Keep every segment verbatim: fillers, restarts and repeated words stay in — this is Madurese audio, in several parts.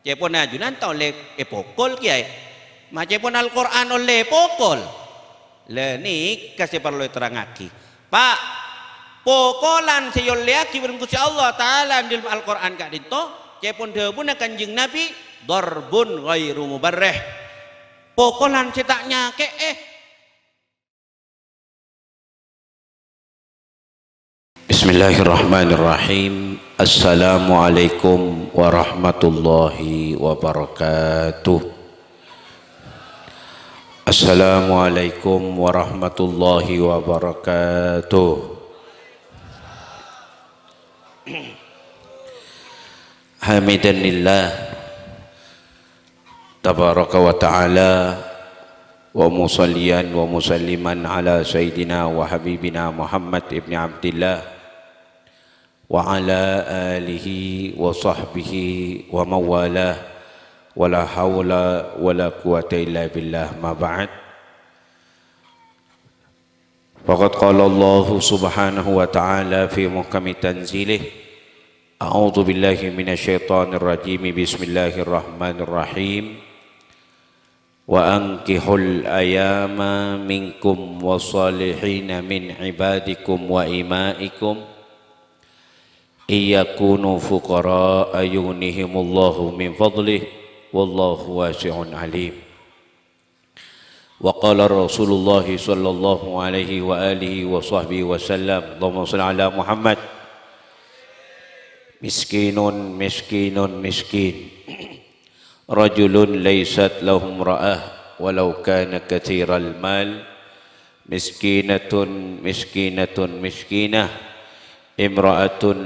Ca'èpon ajunan ta' ollè èpokol, Kèyaè. Ma' ca'èpon Al-Qur'an ollè èpokol. La nèka sè parlo èterrangngaghi. Pa', pokolan sè èollèyaghi bân Ghustè Allah Ta'ala è dhâlem Al-Qur'an ka'dinto, ca'èpon dhâbuna Kanjeng Nabi, "Dharbun ghairu mubarrih." Pokolan sè ta' nyakè'è. Bismillahirrahmanirrahim. Assalamualaikum warahmatullahi wabarakatuh. Assalamualaikum warahmatullahi wabarakatuh. Hamidanillah tabaraka wa ta'ala, wa musalliyan wa musalliman ala sayyidina wa habibina Muhammad ibni Abdillah, wa ala alihi wa sahbihi wa mawalah, wa la haula wa la quwwata illa billah, ma ba'd. Faqad qala Allahu subhanahu wa ta'ala fi muhkami tanzilih, a'udzu billahi minasyaitonir rajim, bismillahirrahmanirrahim. "Wa ankihul ayama minkum wassalihina min ibadikum wa ima'ikum, iyakunu fuqara'a yughnihimullahu min fadlih, wallahu wasi'un alim." Wa qala Rasulullah sallallahu alaihi wa alihi wa sahbihi wa sallam, Allahumma shalli ala Muhammad. Miskinun, miskinun, miskin. Rajulun laysat lahu imra'ah walau kana katsiral mal. Miskinatun, miskinatun, miskinah. Imra'atun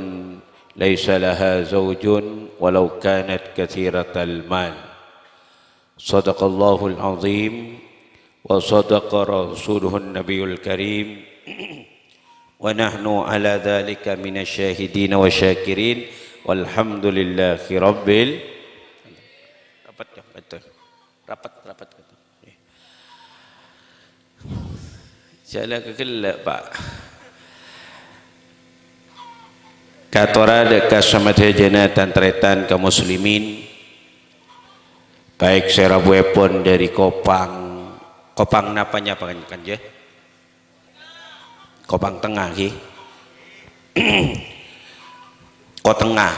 laysa laha zaujun walau kanat katsiratal mal. Shadaqallahul azim wa shadaqa rasuluhun nabiyul karim. Wa nahnu ala dzalika minasy syahidin wa syakirin. Walhamdulillahi rabbil. Rapat, ya, betul. Rapat, rapat, betul. Jhâ' la ghellâ', Pak. Katorra dâ' ka samadhâjâna tan-tarètan ka muslimin, baik sè rabuèpon dâri Kopang, Kopang napa nyapa kan, kan, jâ? Kopang Tengnga, ghi? Kotengnga,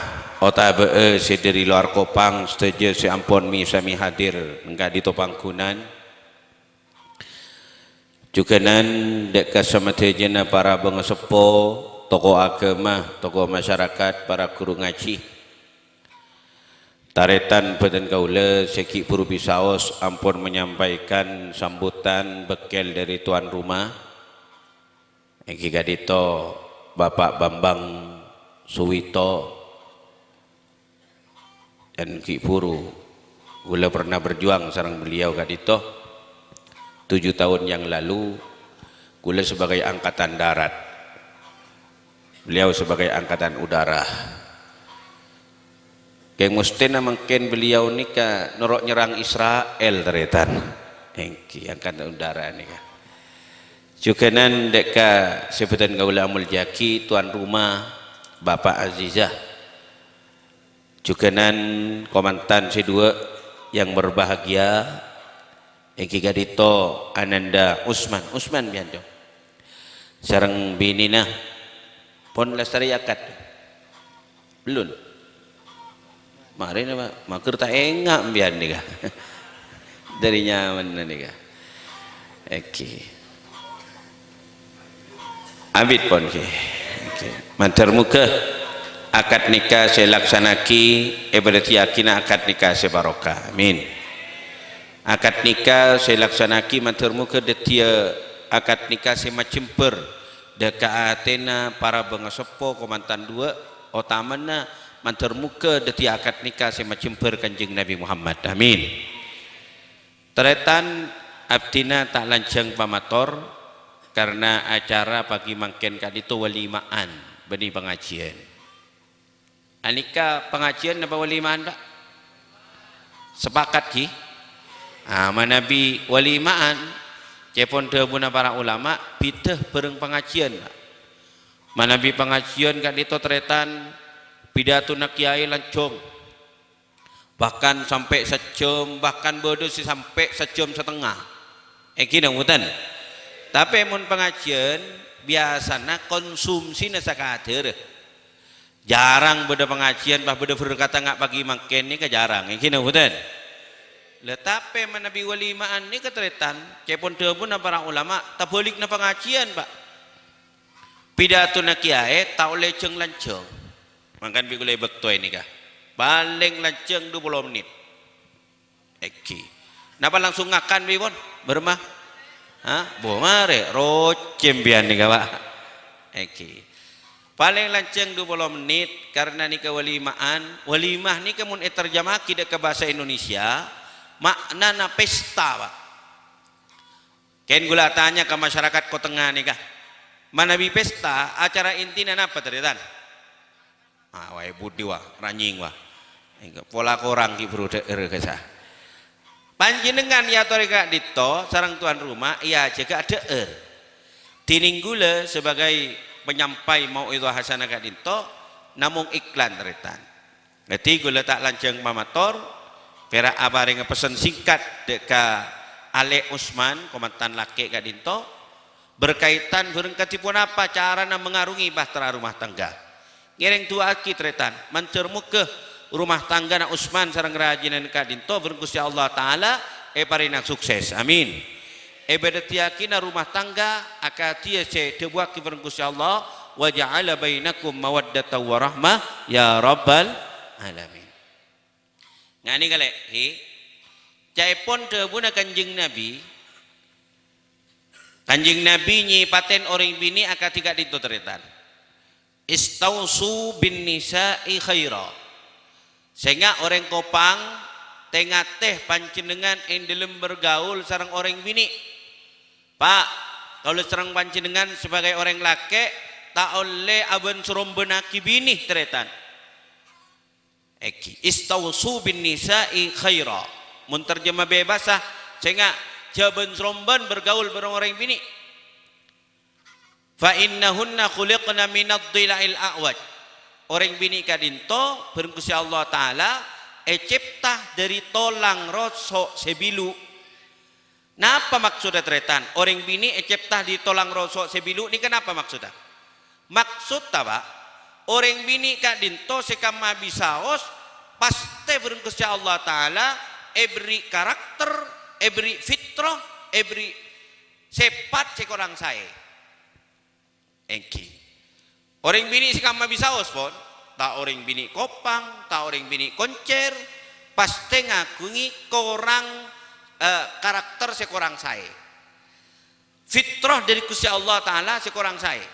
otabâ'â sè dâri lowar Kopang, sadhâjâ sè ampon mi-, sami hadir nèng ka'dinto pangghungan. Jhughânan dâ' ka samadhâjâna para bângaseppo, tokoh aghâma, tokoh masyarakat, para ghuru ngajhi. Tarètan bhâdhân kaulâ sè ghi' bhuru bisaos ampon menyampaikan sambutan bâkkèl dâri tuan rumah. Èngghi ka'dinto Bapak Bambang Suwito. Dan ghi' bhuru, kaulâ pernah berjuang sareng beliau ka'dinto tujuh tahun yang lalu, kaulâ sebagai angkatan darat, beliau sebagai angkatan udara. Kèng mestèna mangkèn beliau nèka noro' nyerrang Israel, tarètan. Èngghi, angkatan udara nèka. Jhughânan dâ' ka sè bhâdhân kaulâ amoljâ'aghi, tuan rumah, Bapak Azizah. Jhughânan komandan sè duwâ' yang berbahagia, èngghi ka'dinto Ananda Usman. Usman, biyan, Cong. Sareng binèna pon lastarè akad. Bellun. Marèna, Pak. Mager ta' enga' biyan nèka. Dâri nyamana nèka. Èngghi. Abit pon, ghi. Oke. Mandhâr moghâ akad nikah sè èlaksana'aghi èpadhâddhiyâghinâ akad nikah sè barokah. Amin. Akad nikah sè èlaksana'aghi mandhâr moghâ dhâddhiyâ akad nikah sè majembhâr dâ' ka atèna para bângaseppo komandan duwâ', otamana mandhâr moghâ dhâddhiyâ akad nikah sè majembhâr Kanjeng Nabi Muhammad. Amin. Tarètan, abdhina ta' lanjhâng pamator, karna acara pagi mangkèn ka'dinto walima'an bânnè pangajiyân. Anèka pangajiyân napa walima'an, Pak? Sepakat, ghi? Ah, manabi walima'an, ca'èpon dhâbuna para ulama, bhidhâ bhâreng pangajiyân, Pak. Manabi pangajiyân ka'dinto tarètan, pidatona kèyaè lanjhâng. Bahkan sampè' sajhâm, bahkan bâdâ sè sampè' sajhâm satengnga. Èngghi napa mboten? Tapè mon pangajiyân, biyasana konsumsina sakadârâ. Jarang bâdâ pangajiyân, pas bâdâ berkata nga' pagi mangkèn nèka jarang. Èngghi napa mboten? Lha, tapè manabi walima'an nèka tarètan, ca'èpon dhâbuna para ulama, tabhâlikna pangajiyân, Pak. Pidatona kèyaè ta' ollè jhâng-lanjhâng. Mangkana bi' kaulâ èbâktowè nèka. Palèng lanjhâng dua puluh mennit. Èngghi. Napa langsung ngakan, bi' pon? Bârâmma? Ha? Bo, marè. Rocè empèyan nèka, Pak. Èngghi. Palèng lanjhâng dua puluh mennit, karna nèka walima'an. Walimah nèka mon ètarjema'aghi dâ' ka bhâsa Indonesia, ma'nana pesta, Pak. Kèng kaulâ atanya ka masyarakat Kotengnga nèka. Manabi pesta, acara intina napa, tarètan? Ah, wâ, è budi, wâ, ranyèng, wâ. Ènggi, pola korang ghi' buru dhâ'âr kassa. Panjhennengngan èyatorè ka'dinto sareng tuan rumah, èajhâgâ adhâ'âr. Dhinèng kaulâ sebagai penyampai mau'idhah hasanah ka'dinto, namong iklan, tarètan. Dhâddhi, kaulâ ta' lanjhâng pamator, pèra' aparènga pessen singkat dâ' ka Alè' Usman, komandan lakè' ka'dinto, berkaitan bhâreng kadhi ponapa carana mangarongè bahtera rumah tangga. Ngèrèng du'aaghi, tarètan, mandhâr moghâ rumah tanggana Usman sareng rajina ka'dinto bhâreng Ghustè Allah Ta'ala èparèna sukses. Amin. Èbâdhâddhiyâghina rumah tangga akadhi sè èdhâbuwâghi bhâreng Ghustè Allah, "Wa ja'ala bainakum mawaddatan wa rahmah, ya rabbal alamin." Ngani kalè, hi. Ca'èpon dhâbuna Kanjeng Nabi, Kanjeng Nabi nyèpatè orèng binè' akadhi ka'dinto tarètan. "Istausu bin nisa'i khaira." Sènga' orèng Kopang, tè-ngatè panjhennengngan è dhâlem bergaul sareng orèng binè'. Pa', kaulâ sareng panjhennengngan sebagai orèng lakè' ta' ollè abân-sarombânnaghi binè', tarètan. Èngghi, "Istausu bin nisa'i khaira." Mon tarjemah bebasa, sènga' jhâ' bân-sarombân bergaul bhâreng orèng binè'. "Fa innahunna khuliqna minad dhila'il a'waj." Orèng binè' ka'dinto, bhâreng Ghustè Allah Ta'ala, ècèpta dhâri tolang roso' sè bilu'. Napa maksodda, tarètan? Orèng binè' ècèpta dhâri tolang roso' sè bilu' nèka napa maksodda? Maksodda, Pa', orèng binè' ka'dinto sè kamma bisaos, pastè bhâreng Ghustè Allah Ta'ala èberri' karakter, èberri' fitrah, èberri' sèpat sè korang saè. Èngghi. Orèng binè' sè kamma bisaos, pon, ta' orèng binè' Kopang, ta' orèng binè' Koncèr, pastè ngaghungè korang, eh, karakter sè korang saè. Fitrah dhâri Ghustè Allah Ta'ala sè korang saè.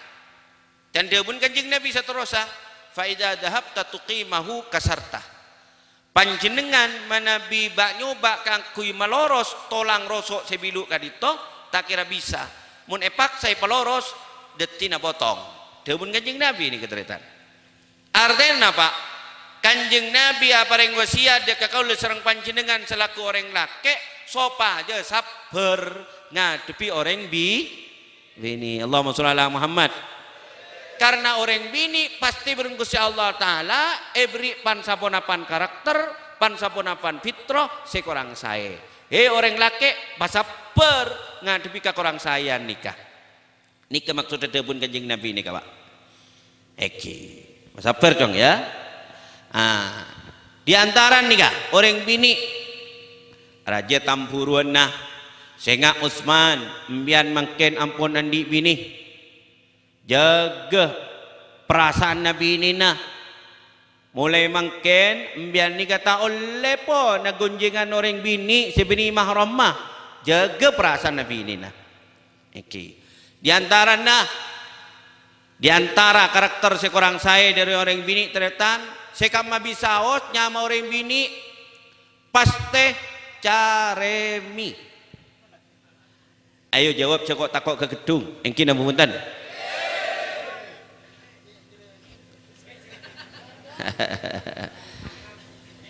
Can dhâbuna Kanjeng Nabi saterrossa, "Fa idza dhahabta tuqimahu kasarta." Panjhennengngan manabi bâ'-nyobâ' kaangghuy maloros tolang roso' sè bilu' ka'dinto, ta' kèra bisa. Mon èpaksa èpaloros, dhâddhina potong. Dhâbuna Kanjeng Nabi nèka, tarètan. Artèna napa? Kanjeng Nabi aparèng wasiyat dâ' ka kaulâ sareng panjhennengngan salaku orèng lakè', sopajâ sabbhâr ngadhebbhi orèng bi-, binè'. Allahumma sholli ala Muhammad. Karna orèng binè' pastè bhâreng Ghustè Allah Ta'ala èberri' pan-saponapan karakter, pan-saponapan fitrah sè korang saè. Hè, orèng lakè', pasabbhâr ngadhebbhi kakorang saèyan nèka. Nèka maksodda dhâbuna Kanjeng Nabi nèka, Pa'. Èngghi. Sabbhâr, Cong, ya. Ah, di antara nèka, orèng binè', rajâ tambhuruwânna, sènga' Usman, empèyan mangkèn ampon andi' binè. Jâgâ parasaanna binèna. Molaè mangkèn, empèyan nèka ta' ollè pon aghunjhângan orèng binè' sè bânnè mahramma. Jâgâ parasaanna binèna. Èngghi. Di antarana, di antara karakter sè korang saè dhâri orèng binè', tarètan, sè kamma bisaos nyama orèng binè', pastè carèmè. Ayo jawab, jhâ' ko'-tako' ka ghedhung. Èngghi napa bhunten?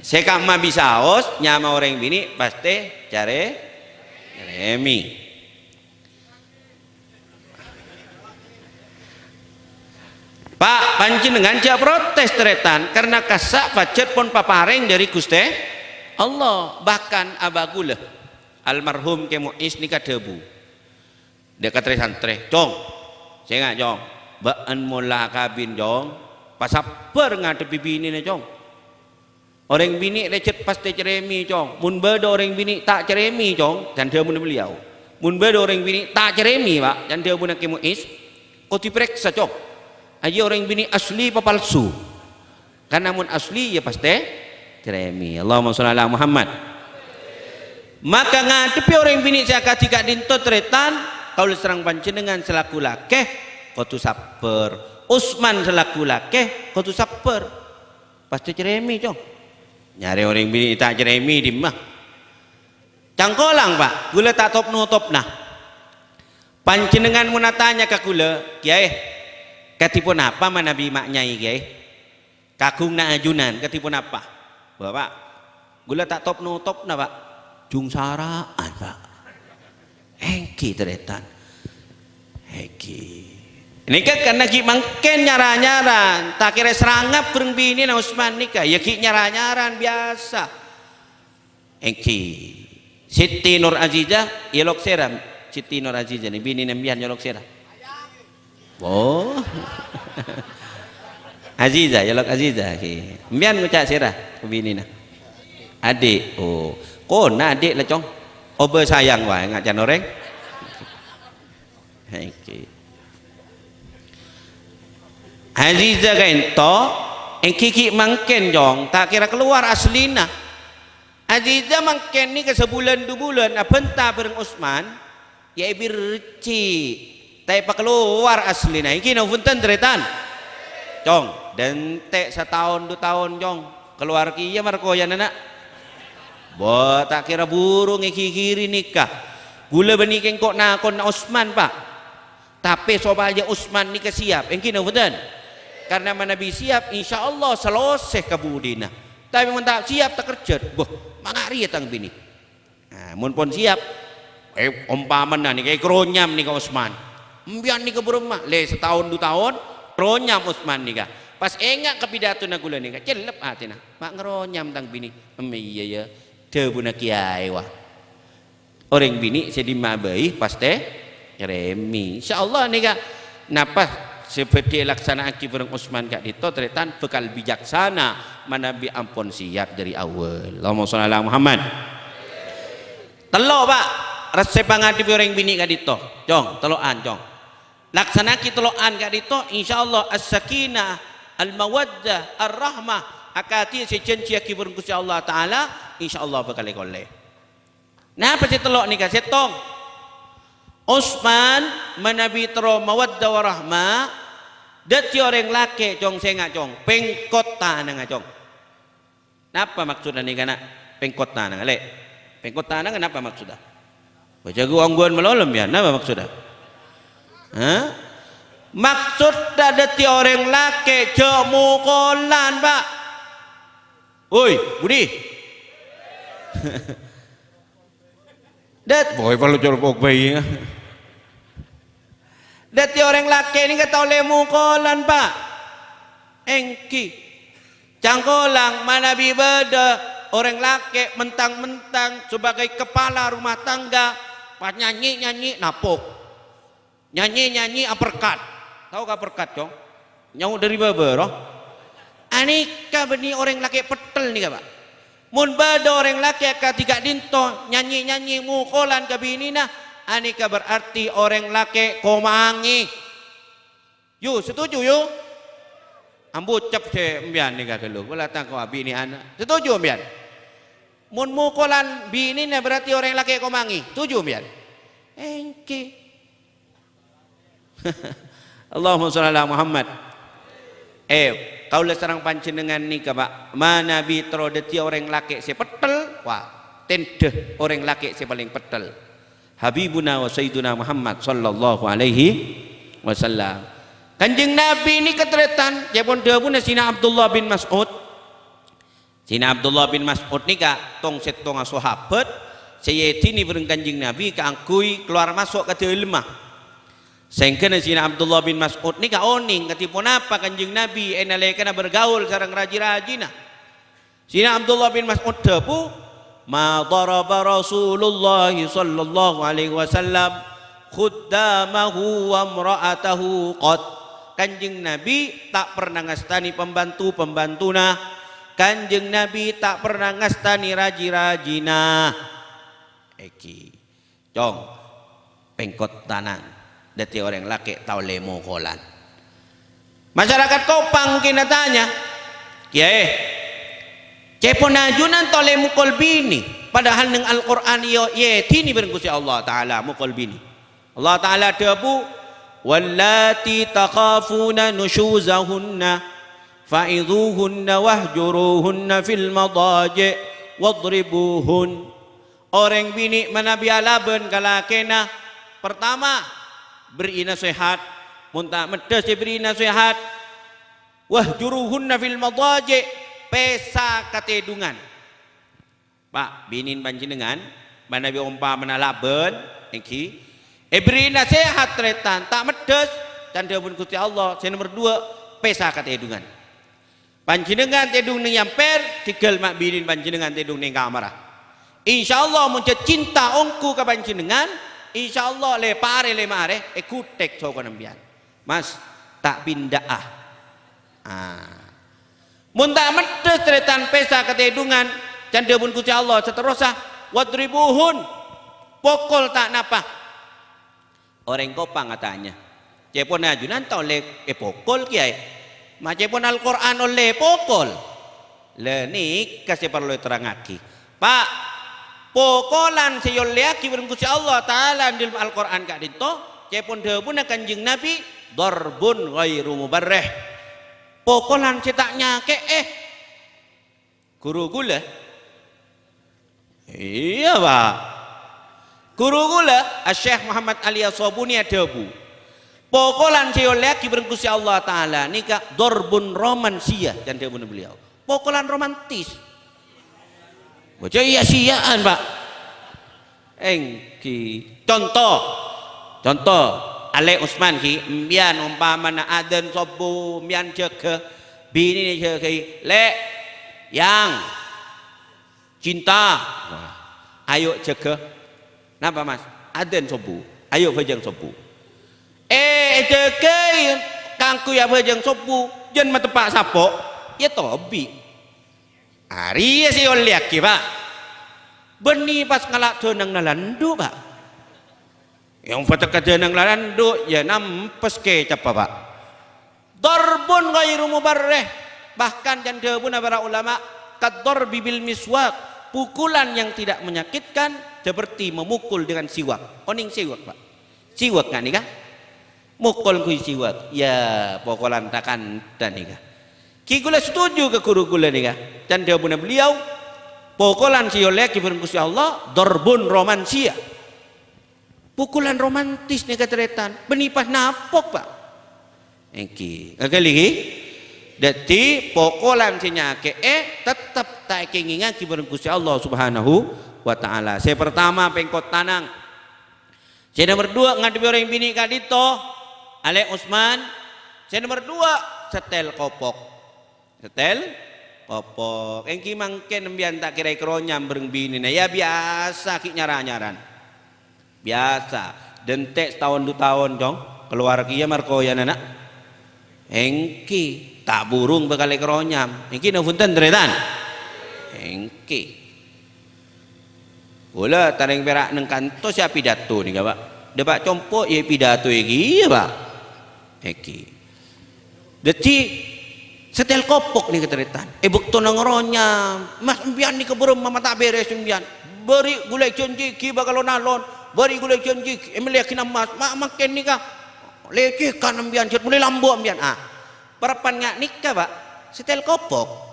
Sè kamma bisaos nyama orèng binè' pastè carè-, carèmè. Pa', panjhennengngan jhâ' protes, tarètan, karna kassa' pajhât pon paparèng dhâri Ghustè, Allah, bahkan aba kaulâ, almarhum Kè Mu'is nèka dhâbu, dâ' ka trè-santrè, "Cong, sènga', Cong, bâ'ân mola akabin, Cong, pasabbhâr ngadhebbhi binèna, Cong. Orèng binè' rèya jhât pastè carèmè, Cong. Mon bâdâ orèng binè' ta' carèmè, Cong," can dhâbuna beliau, "mon bâdâ orèng binè' ta' carèmè, Pa'," can dhâbuna Kè Mu'is, "kodhu èparèksa, Cong. Ajiyâ orèng binè' asli apa palsu. Karna mon asli, iyâ pastè carèmè." Allahumma shalli ala Muhammad. Maka ngadhebbhi orèng binè' sè akadhi ka'dinto, tarètan, kaulâ sareng panjhennengngan salaku lakè kodhu sabbhâr. Usman salaku lakè kodhu sabbhâr. Pastè carèmè, Cong. Nyarè orèng binè' ta' carèmè dimma? Cangkolang, Pa', kaulâ ta' top-notopna. Panjhennengngan mon atanya ka kaulâ, "Kèyaè, kadhi ponapa manabi ma' nyai, Kèyaè? Kaghung na' ajunan, kadhi ponapa?" "Bâ, Pa', kaulâ ta' top-notopna, Pa'." "Jhung sara'an, Pa'." "Èngghi, tarètan. Èngghi." Nèka karna ghi' mangkèn nyar-anyaran, ta' kèra èsarangap bhâreng binèna Usman nèka, iyâ ghi' nyar-anyaran biyasa. Èngghi. Siti Nur Azizah, èolok sèra? Siti Nur Azizah nè, binèna sampèyan èolok sèra? Oh. Azizah, èolok Azizah, èngghi. Sampèyan ngoca' sèra ka binèna? Adik. Oh. Kona adik la, Cong. Obâ sayang waè, nga' can orèng. Èngghi. Aziza ka'dinto, èngghi ghi' mangkèn, Cong, ta' kèra kalowar aslina. Aziza mangkèn nèka sabulân du bulân abhânta bhâreng Usman, iyâ èbirji, ta' èpakalowar aslina. Èngghi napa bhunten, tarètan? Cong, dântè' sataon du taon, Cong. Kalowar kèya markoyana, na'. Bâ, ta' kèra buru ngèghighiri nèka. Kaulâ bânnè kèng ko-, nakon Usman, Pa'. Tapè sopajâ Usman nèka siap, èngghi napa bhunten? Karna manabi siap, insyaallah salosè ka budina. Tapè mon ta' siap, takerjhât, bâh, manga' rèya tang binè. Nah, mon pon siap, eh, ompamana nèka èkaronyam nèka Usman. Sampèyan nèka bârâmma? Lè, sataon du taon, ronyam Usman nèka. Pas enga' ka pidatona kaulâ nèka, cellep atèna. Ma' ngaronyam tang binè. Em, iyâ, yâ. Dhâbuna kèyaè, wa. Orèng binè' sè dimma'a bhâi pastè nyarèmè. Insyaallah nèka napa sè bhâdhi èlaksana'aghi bhâreng Usman ka'dinto, tarètan bhâkal bijaksana manabi ampon siap dâri awwâl. Allahumma shalli ala Muhammad. Tello', Pa', ressè pangadhebbhi orèng binè' ka'dinto. Cong, tello'an, Cong. Laksana'aghi tello'an ka'dinto, insyaallah as-sakinah, al-mawaddah, ar-rahmah, akadhi sè èjhânjhiyaghi bhâreng Ghustè Allah Ta'ala, insyaallah bhâkal èkollè. Napa sè tello' nèka? Sèttong, Usman manabi terro mawaddah warahmah, dhâddhi orèng lakè', Cong, sènga', Cong, pèngkot tanangnga, Cong. Napa maksodda nèka, na'? Pèngkot tanangnga, Lè'. Pèngkot tanangnga napa maksodda? Bâjâ ghu ongghuwân malolo, sampèyan. Napa maksodda? Hah? Maksodda dhâddhi orèng lakè' jhâ' mokolan, Pa'. Woi, Budi. Dat, boy, palo colpok bayi. Dhâddhi orèng lakè' nèka ta' ollè mokolan, Pa'. Èngghi. Cangkolang manabi bâdâ orèng lakè' mentang-mentang sebagai kepala rumah tangga, pas nyanyi-nyanyi napok. Nyanyi-nyanyi aperkat. Tao ka aperkat, Cong? Nyao dâri bâbâ, roh. Anèka bânnè orèng lakè' pettel nèka, Pa'. Mon bâdâ orèng lakè' akadhi ka'dinto nyanyi-nyanyi mokolan ka binèna, anèka berarti orèng lakè' komangè. Yu, setuju, yu? Ambu cep sè sampèyan nèka ghâllu. Kaulâ tako' abinè'an. Setuju sampèyan? Mon mokolan binèna berarti orèng lakè' komangè. Setuju sampèyan? Èngghi. Allahumma shalli ala Muhammad. Eh, kaulâ sareng panjhennengngan nèka, Pa', manabi terro dhâddhiyâ orèng lakè' sè pettel, wah, tèndhâ orèng lakè' sè palèng pettel. Habibuna wa Sayyiduna Muhammad sallallahu alaihi wasallam. Kanjeng Nabi nèka tarètan, ca'èpon dhâbuna Sina Abdullah bin Mas'ud. Sina Abdullah bin Mas'ud nèka tong-sèttonga sahabat sè èdhinè bhâreng Kanjeng Nabi kaangghuy kalowar maso' ka dâlemma. Saèngghâna Sina Abdullah bin Mas'ud nèka onèng kadhi ponapa Kanjeng Nabi è nalèkana bergaul sareng rajhi-rajhina. Sina Abdullah bin Mas'ud dhâbu, Ma daraba Rasulullah sallallahu alaihi wasallam khuddamahu wa imra'atahu qat. Kanjeng Nabi ta' pernah ngastane pembantu-pembantuna. Kanjeng Nabi ta' pernah ngastane raji-rajina. Eki. Cong, pengkot tanang. Daddi oreng lake' ta' olle mokolan. Masyarakat Kopang kina tanya, "Kiyae, ca'epon ajunan ta' olle mokol bine, padahal neng Al-Qur'an iyo yedini bareng Gusti Allah Ta'ala mokol bine." Allah Ta'ala adhabu, "Wallati takhafuna nusyuzahunna, fa'izuhunna wahjuruhunna fil madaji' wadribuhun." Oreng bine' manabi alabân ka lakena, partama, berri'i nasehat. Mon ta' meddhâs èberri'i nasehat, "Wahjuruhunna fil madaji'," pèsa ka tèdungan. Pa', binèn panjhennengngan manabi ompamana alabân, èngghi, èberri'i nasehat, tarètan, ta' meddhâs, can dhâbuna Gusti Allah, sè nomer duwâ', pèsa ka tèdungan. Panjhennengngan tèdung neng yamper, dhigghâl ma' binèn panjhennengngan tèdung neng kamarra. Insyaallah, mon jhâ' cinta ongghu ka panjhennengngan, insyaallah, lè pare, lè mare, èghuthèk sokona sampèyan. Mas, ta' pinda'a. Ah. Mon ta' meddhâs tarètan pèsa ka tèdungan, can dhâbuna Gusti Allah saterrossa, "Wadribuhun." Pokol ta' napa. Orèng Kopang atanya, "Ca'epon ajunan ta' ollè èpokol, Kèyaè? Ma' ca'epon Al-Qur'an ollè èpokol?" La nèka sè parlo èterrangngaghi. Pa', pokolan sè èollèyaghi bân Gusti Allah Ta'ala è dhâlem Al-Qur'an ka'dinto, ca'epon dhâbuna Kanjeng Nabi, "Dharbun ghairu mubarrih." Pokolan sè ta' nyakè'è. Ghuru ghulâ? Iyâ, Pa'. Ghuru ghulâ, Asy-Syaikh Muhammad Ali As-Sabuni adhâbu, "Pokolan sè èollèyaghi bân Gusti Allah Ta'ala nèka dharbun romansia," can dhâbuna beliau. Pokolan romantis. Bâca iyâ-siya'an, Pa'. Èngghi. Conto. Conto. Alè' Usman, ghi, sampèyan ompamana adzan sobbhu, sampèyan jâgâ. Binèna jâgâi, "Lè', Yang, Cinta, ayo jâgâ." "Napa, Mas?" "Adzan sobbhu. Ayo bhâjâng sobbhu." Eh, èjâgâi kaangghuy abhâjâng sobbhu, jân mateppa' sapo', iyâ tobi'. Arèya sè èollèyaghi, Pa'. Bânnè pas ngala' dhânangnga landhu', Pa'. Èompat ka dhânangnga landhu', iyâ nampes kecappa, Pa'. Dharbun ghairu mubarrih. Bahkan can dhâbuna para ulama, "Kadharbi bil miswak." Pukulan yang tidak menyakitkan seperti memukul dengan siwak. Onèng siwak, Pa'? Siwak nga' nèka? Mokol ngangghuy siwak. Iyâ, pokolan ta-kantha nèka. Ghi ghulâ setuju ka ghuru ghulâ nèka. Can dhâbuna beliau, pokolan sè èollèyaghi bân Gusti Allah, dharbun romansia. Pukulan romantis nèka tarètan, bânnè pas napok, Pa'. Èngghi. Ngaghâli, ghi? Dhâddhi, pokolan sè nyakè'è tettep ta' èkèngèngaghi bân Gusti Allah Subhanahu wa Ta'ala. Sè partama, pengkot tanang. Sè nomer duwâ', ngadhebbhi orèng binè' ka'dinto, Alè' Usman. Sè nomer duwâ', setel kopok. Setel kopok. Èngghi mangkèn sampèyan ta' kèra èkaronyam bhâreng binèna. Iyâ, biyasa ghi' nyar-anyaran. Biyasa. Dântè' sataon du taon, Cong. Kalowar kèya markoyana, na'. Èngghi. Ta' burung bhâkal èkaronyam. Èngghi napa bhunten, tarètan? Èngghi. Ghulâ tarèng pèra' neng kanto sè apidato nèka, Pa'. Dâpa' compo' iyâ èpidatoi kèya, Pa'. Èngghi. Dhâddhi, setel kopok nèka tarètan. È bâktona ngaronyam, "Mas, sampèyan nèka bârâmma ma' ta' bherres sampèyan? Bâri' ghulâ èjhânjhi ghi' bhâkal on-alon. Bâri' ghulâ èjhânjhi ghi' èmellèyaghi emmas. Ma' mangkèn nèka lècèkan sampèyan, jhât molaè lambâ' sampèyan." Ah, parappa'na nga' nèka, Pa', setel kopok.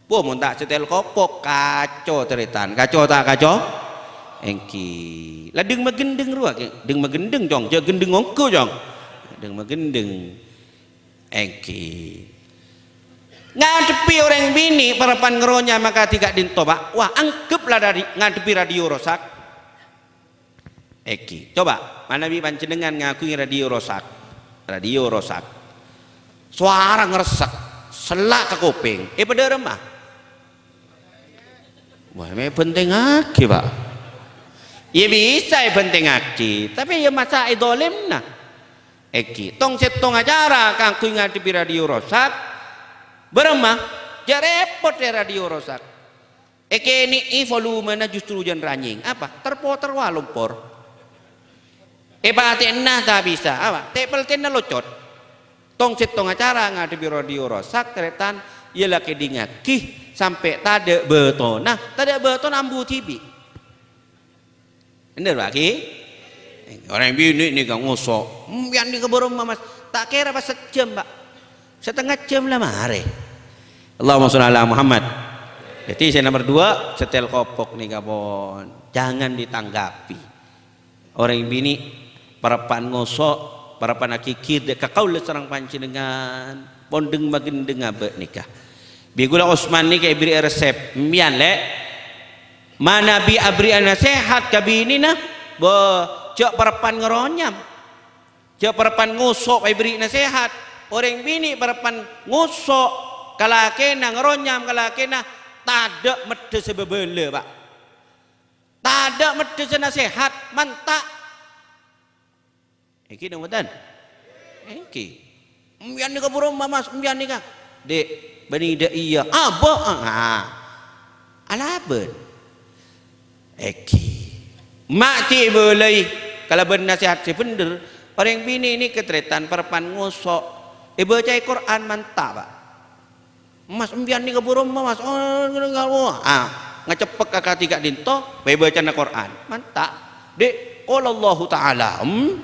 Wah, mon ta' setel kopok, kaco tarètan. Kaco ta' kaco? Èngghi. La dhâng-maghendhâng rowa, Kè. Dhâng-maghendhâng, Cong. Jhâ' ghendheng ongghu, Cong. Dhâng-maghendheng. Èngghi. Ngadhebbhi orèng binè' parappa'na ngaronyam akadhi ka'dinto, Pa'. Wah, anggep la dhâri ngadhebbhi radio rosak. Èngghi, coba, manabi panjhennengngan ngaghungè radio rosak. Radio rosak. Sowara ngressek, sella' ka kopèng. È, padâ bârâmma? Wah, mè' bhântèngngaghi, Pak. Iyâ bisa èbhântèngngaghi, tapè iyâ masa' èdholimna. Èngghi, tong-sèttonga cara kaangghuy ngadhebbhi radio rosak. Bârâmma? Jhâ' rèpot è radio rosak. Èkènè'è volumena justru jân ranyèng. Apa? Ter-poter wa lompor. Èpatè'ana ta' bisa. Apa? Tè'-peltè'na locot. Tong-sèttonga cara ngadhebbhi radio rosak, tarètan, iyâ la kèdingngaghi sampè' tadâ' bâtona. Tadâ' bâtona ambu dhibi'. Bhender, Pak, ghi? Orèng binè' nèka ngoso'. Sampèyan nèka bârâmma, Mas? Ta' kèra pas sajjhâm, Pak. Satengnga jhâm la marè. Allahumma sholli ala Muhammad. Jadi, sè nomor dua, setel kopok nèka pon. Jangan ditanggapi. Orèng binè' parappa'na ngoso', parappa'na ghighir dâ' ka kaulâ sareng panjhennengngan. Pon dhâng-maghândhâng abâ' nèka. Bi' kaulâ Osman nèka èberri'i resep. Sampèyan, Lè'. Manabi aberri'a nasehat ka binèna, bâ, jhâ' parappa'na ngaronyam. Jhâ' parappa'na ngoso' èberri' nasehat. Orèng binè' parappa'na ngoso' ka lakèna, ngaronyam ka lakèna, tadâ' meddhâ sè bâbâlâ, Pak. Tadâ' meddhâ sè nasehat, manta'. Èngghi napa bhunten? Èngghi. Sampèyan nèka buru mamas, sampèyan nèka. Dhi', bânnè dâ' iyâ. Abâ', ah. Alabân. Èngghi. Ma' cè' èbâlâi kalabân nasehat sè bhender, orèng binè' nèka tarètan parappa'na ngoso'. Èbâcaè Qur'an manta', Pak. Mas, sampèyan nèka buru mamas. Oh, ah, ngaceppek ka kadhi ka'dinto, bâ-, bâcana Qur'an. Manta'. Dhi', qala Allahu Ta'ala. Hmm?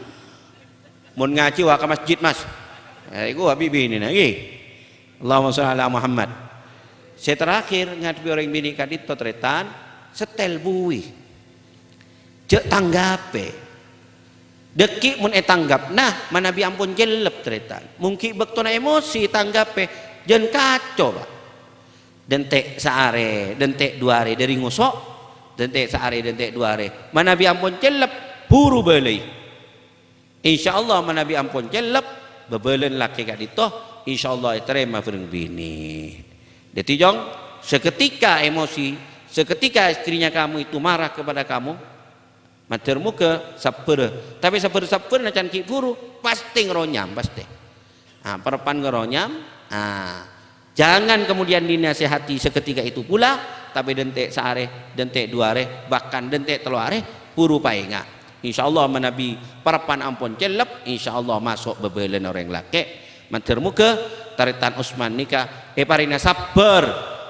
Mon ngajhi, wa ka masjid, Mas. Eh, iku abi binèna, ghi. Allahumma sholli ala Muhammad. Sè terakhir, ngadhebbhi orèng binè' ka'dinto, tarètan, setel buwi. Jhâ' tanggapè. Dâgghi' mon ètanggap, nah, manabi ampon cellep, tarètan. Mon ghi' bâktona emosi, tanggapè, jân kaco, Pak. Dântè' saarè, dântè' du arè dâri ngoso', dântè' saarè, dântè' du arè. Manabi ampon cellep, buru bâlâi. Insyaallah manabi ampon cellep, bâbâlâna lakè ka'dinto, insyaallah ètarèma bhâreng binè'. Dhâddhi, Cong, seketika emosi, seketika istrinya kamu itu marah kepada kamu, mandhâr moghâ sabbhârâ. Tapè sabbhâr-sabbhârâ can ghi' buru, pastè ngaronyam, pastè. Ah, parappa'na ngaronyam, ah, jangan kemudian dinasehati seketika itu pula, tapè dântè' saarè, dântè' du arè, bahkan dântè' tello arè, buru paènga'. Insyaallah manabi parappa'na ampon cellep, insyaallah maso' bâbâlâna orèng lakè'. Mandhâr moghâ tarètan Usman nèka èparèngana sabbhâr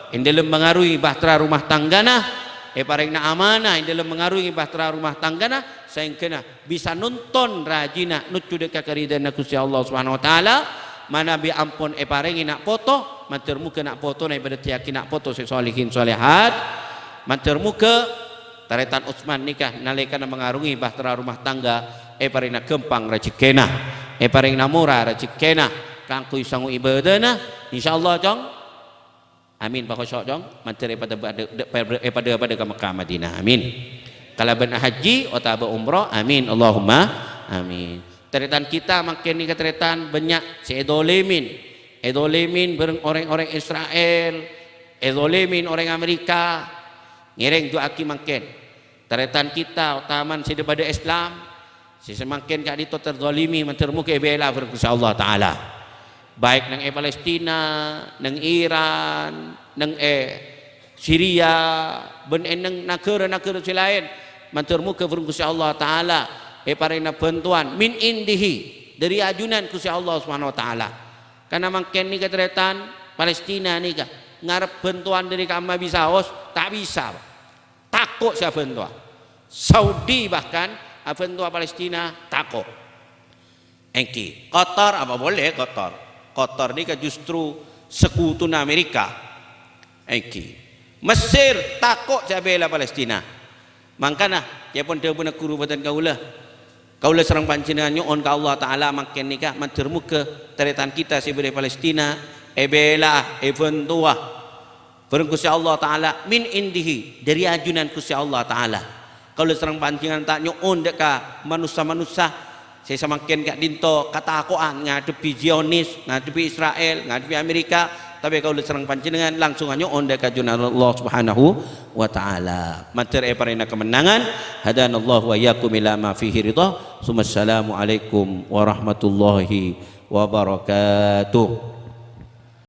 è dâlem mangaruhi bahtera rumah tanggana, èparèngana amanah è dâlem mangaruhi bahtera rumah tanggana, saèngghâna bisa nonton rajina nojjhu dâ' ka karidhâna Ghustè Allah Subhanahu wa Ta'ala, manabi ampon èparèngè na' poto, mandhâr moghâ na' potona èpadhâddhiyâghi na' poto sè solihin solihat, mandhâr moghâ tarètan Usman nèka nalèkana mangaruhi bahtera rumah tangga, èparèngana ghâmpang rajhekkèna, èparèngana mora rajhekkèna, kaangghuy sango ibâdâna, insyaallah, Cong. Amin, pakoso', Cong. Mandhâr èpadâ-, padâ-, èpadâ-, èpadâ-padâ ka Mekkah Madinah. Amin. Kalabân hajji otabâ umroh. Amin. Allahumma amin. Tarètan kita mangkèn nèka tarètan bânnya' sè èdhâlimin. Èdhâlimin bhâreng orèng-orèng Israel. Èdhâlimin orèng Amerika. Ngèrèng du'aaghi mangkèn. Tarètan kita, otamana sè dhâ-, padâ Islam, sè samangkèn ka'dinto terdolimi, mandhâr moghâ èbèla bhâreng Ghustè Allah Ta'ala. Baik neng è Palestina, neng Iran, neng è Siria, bân è neng naghârâ-naghârâ sè laèn, mandhâr moghâ bhâreng Ghustè Allah Ta'ala èparèngana bhântowan min indihi, dâri ajunan Ghustè Allah Subhanahu wa Ta'ala. Karna mangkèn nèka tarètan Palestina nèka ngarep bhântowan dâri ka'amma bisaos, ta' bisa, Pak. Tako' sè abhântowa. Saudi bahkan abhântowa Palestina, tako'. Èngghi, Qatar apa boleh Qatar? Qatar nèka justru sekutuna Amerika. Èngghi. Mesir tako' sè abhèla Palestina. Mangkana, ca'èpon dhâbuna ghuru bhâdhân kaulâ. Kaulâ sareng panjhennengngan nyo'on ka Allah Ta'ala mangkèn nèka mandhâr moghâ tarètan kita sè bâdâ è Palestina èbhèla, èbhântowa. Bhâreng Ghustè Allah Ta'ala min indihi, dâri ajunan Ghustè Allah Ta'ala. Kaulâ sareng panjhennengngan ta' nyo'on dâ' ka manossa-manossa sè samangkèn ka'dinto katako'an ngadhebbhi Zionis, ngadhebbhi Israel, ngadhebbhi Amerika, Tapè kaulâ sareng panjhennengngan langsung anyo'on dâ' ka Junjungan Allah Subhanahu wa Ta'ala. Mandhâr èparèngana kamennangan. Hadanallahu wa iyyakum ila ma fihi ridha. Tsummassalamualaikum warahmatullahi wabarakatuh.